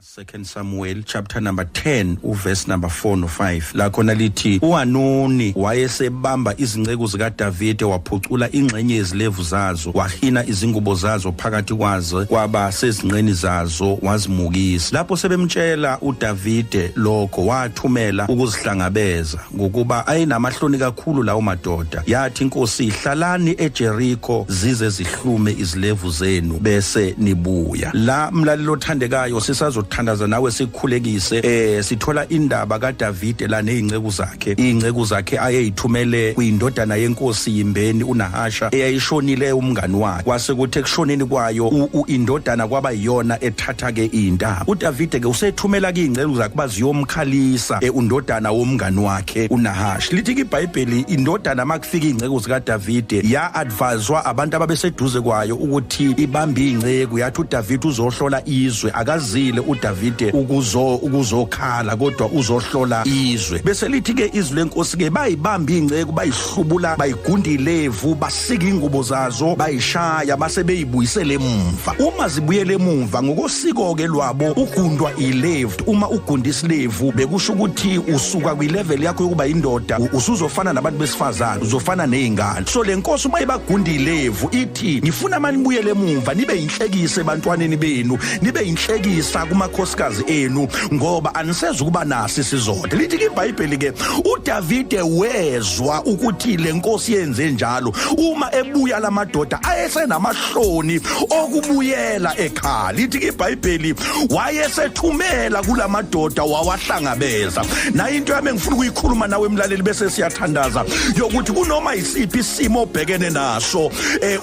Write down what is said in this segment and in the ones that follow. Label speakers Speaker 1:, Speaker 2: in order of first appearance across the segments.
Speaker 1: Second Samuel chapter number 10 uverse number 4 no 5 la khona lithi uHanuni wayesebamba izinceku zikaDavide, waphucula ingxenye yezilevu zazo, wahina izingubo zazo phakathi kwazo kwaba sezinqeni zazo, wazimukisa. Lapho sebemtshela uDavide lokho, wathumela ukuzihlangabeza, ngokuba ayenamahloni kakhulu lawo madoda. Yathi inkosi, "Hlalani eJericho zize zihlume izilevu zenu, bese nibuya." La, mlalelo othandekayo, sisazothandaza nawe, sikukhulekise. Sithola indaba kaDavide la nezinceku zakhe, izinceku zakhe ayeyithumele kwindodana yenkosi yimbeni uNahasha eyayishonile umngani wakhe. Kwase kuthi ekushoneni kwayo indodana kwaba yiyona ethatha ke intaba. uDavide ke usethumela ke izinceku zakhe baziyomkhalisa undodana womngani wakhe uNahash. Lithi ke iBhayibheli, indodana makufika izinceku zikaDavide, ya adviswa abantu ababeseduze kwayo ukuthi ibambe inceku. Yathi uDavide uzohlola izwe, akazile uDavide ukuzokhala, kodwa uzohlola izwe. Bese lithi ke izwi lenkosi ke, bayibamba inceku, bayihlubula, bayigunda ilevu, basika ingubo zazo, bayishaya, base beyibuyisele emumva. Uma zibuyele emumva, ngokosiko ke lwabo, ugundwa ilevu. Uma ugunda isilevu, bekusho ukuthi usuka kwilevel yakho yokuba indoda, usuzofana nabantu besifazane, uzofana nezingane. So le nkosi uma ibagunda ilevu ithi, "Ngifuna manibuyele emumva, nibe inhlekisa ebantwaneni benu, nibe inhlekisa kumakhosikazi enu, ngoba aniseza ukuba naso isizotha." Lithi ke iBhayibheli ke, uDavide wezwa ukuthi le nkosi yenze njalo. Uma ebuya lamadoda ayesenamahloni okubuyela ekhaya. Lithi ke iBhayibheli, wayesethumela kulamadoda, wawahlangabeza. Nayo into yami engifuna ukuyikhuluma nawe, emlaleli, bese siyathandaza, yokuthi kunoma isiphi isimo obhekene naso,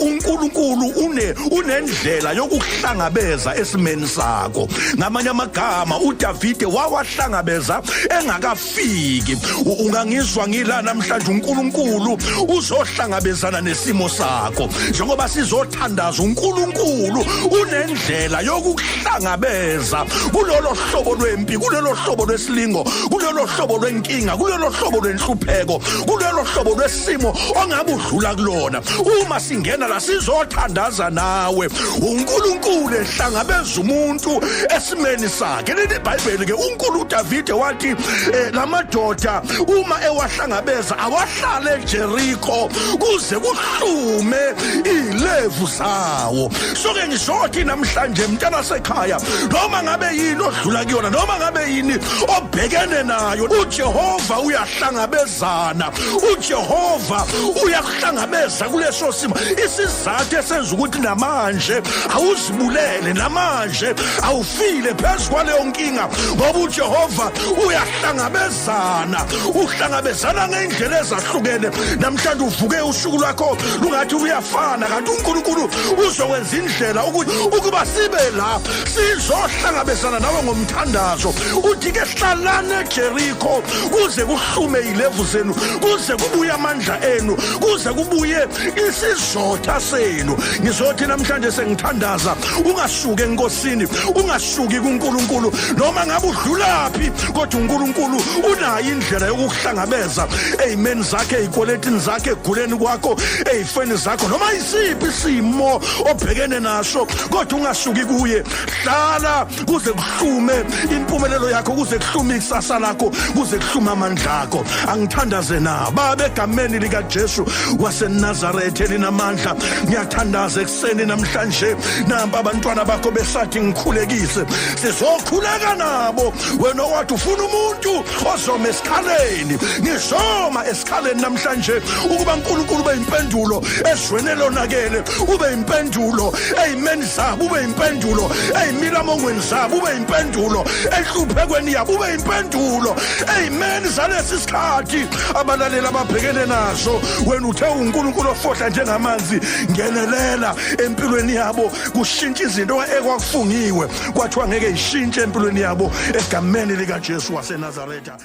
Speaker 1: uNkulunkulu unendlela yokuhlangabeza esimeni sakho. Ngamanye amagama, uDavide wawahlangabeza engakafiki. Ungangizwa ngila namhlanje, uNkulunkulu uzohlangabezana nesimo sakho njengoba sizothandaza. uNkulunkulu unendlela yokuhlangabeza kulolo hlobo lwempi, kulolo hlobo lwesilingo, kulolo hlobo lwenkinga, kulolo hlobo lwenhlupheko, kulolo hlobo lwesimo ongabe udlula kulona. Uma singena la sizothandaza nawe, uNkulunkulu ehlangabeza umuntu esimeni sakhe. Leli iBhayibheli ke, uNkulunkulu uDavide wathi lamadoda uma ewahlangabeza awahlale eJericho kuze kuhlume ilevu zawo. So ke ngizothi namhlanje, mntana sekhaya, noma ngabe yini odlula kuyona, noma ngabe yini obhekene nayo, uJehova uyahlangabezana, uJehova uyakuhlangabeza kuleso simo. Isizathu esenza ukuthi namanje awuzibulele, namanje awufile phezu kwaleyo nkinga, ngoba uJehova uyahlangabezana, uhlangabezana ngeindlela ezahlukene. Namhlanje uvuke, usuku lwakho lungathi uyafana, kanti uNkulunkulu uzokwenza indlela ukuthi ukuba sibe la sizohlangabezana nawe ngomthandazo. Uthi ke, "Hlalani eJericho kuze kuhlume ilevu zenu, kuze kubuye amandla enu, kuze kubuye isizotha senu." Ngizothi namhlanje sengithandaza, ungasuki enkosini, ungasuki kuNkulunkulu, noma ngabe udlulaphi, kodwa uNkulunkulu unayo indlela yokukuhlangabeza eyimeni zakhe, eyikweletini zakhe, eguleni kwakho, eyifeni zakho, noma isiphi isimo obhekene naso, kodwa ungasuki kuye. Hlala kuze kuhlume impumelelo yakho, kuze kuhlume ikusasa lakho, kuze kuhlume amandla akho. Angithandaze na, Baba, egameni likaJesu waseNazaretha elinamandla. Ngiyathandaza ekuseni namhlanje, nampa abantwana bakho besathi ngikhulekise, sizokhuleka nabo. Wena owathi ufuna umuntu ozoma esikhaleni, ngizoma esikhaleni namhlanje ukuba uNkulunkulu ube impendulo ezweni elonakele, ube impendulo eyimeni zabo, ube impendulo eyimilamongweni zabo, ube impendulo enhluphekweni yabo, ube impendulo eyimeni zalesi sikhathi abalaleli ababhekene naso. Wena uthe uNkulunkulu ofohla njengamanzi, ngenelela empilweni yabo, kushintsha izinto ekwakufungiwe kwathiwa ngeke ishintshe empilweni yabo, egameni likaJesu waseNazaretha.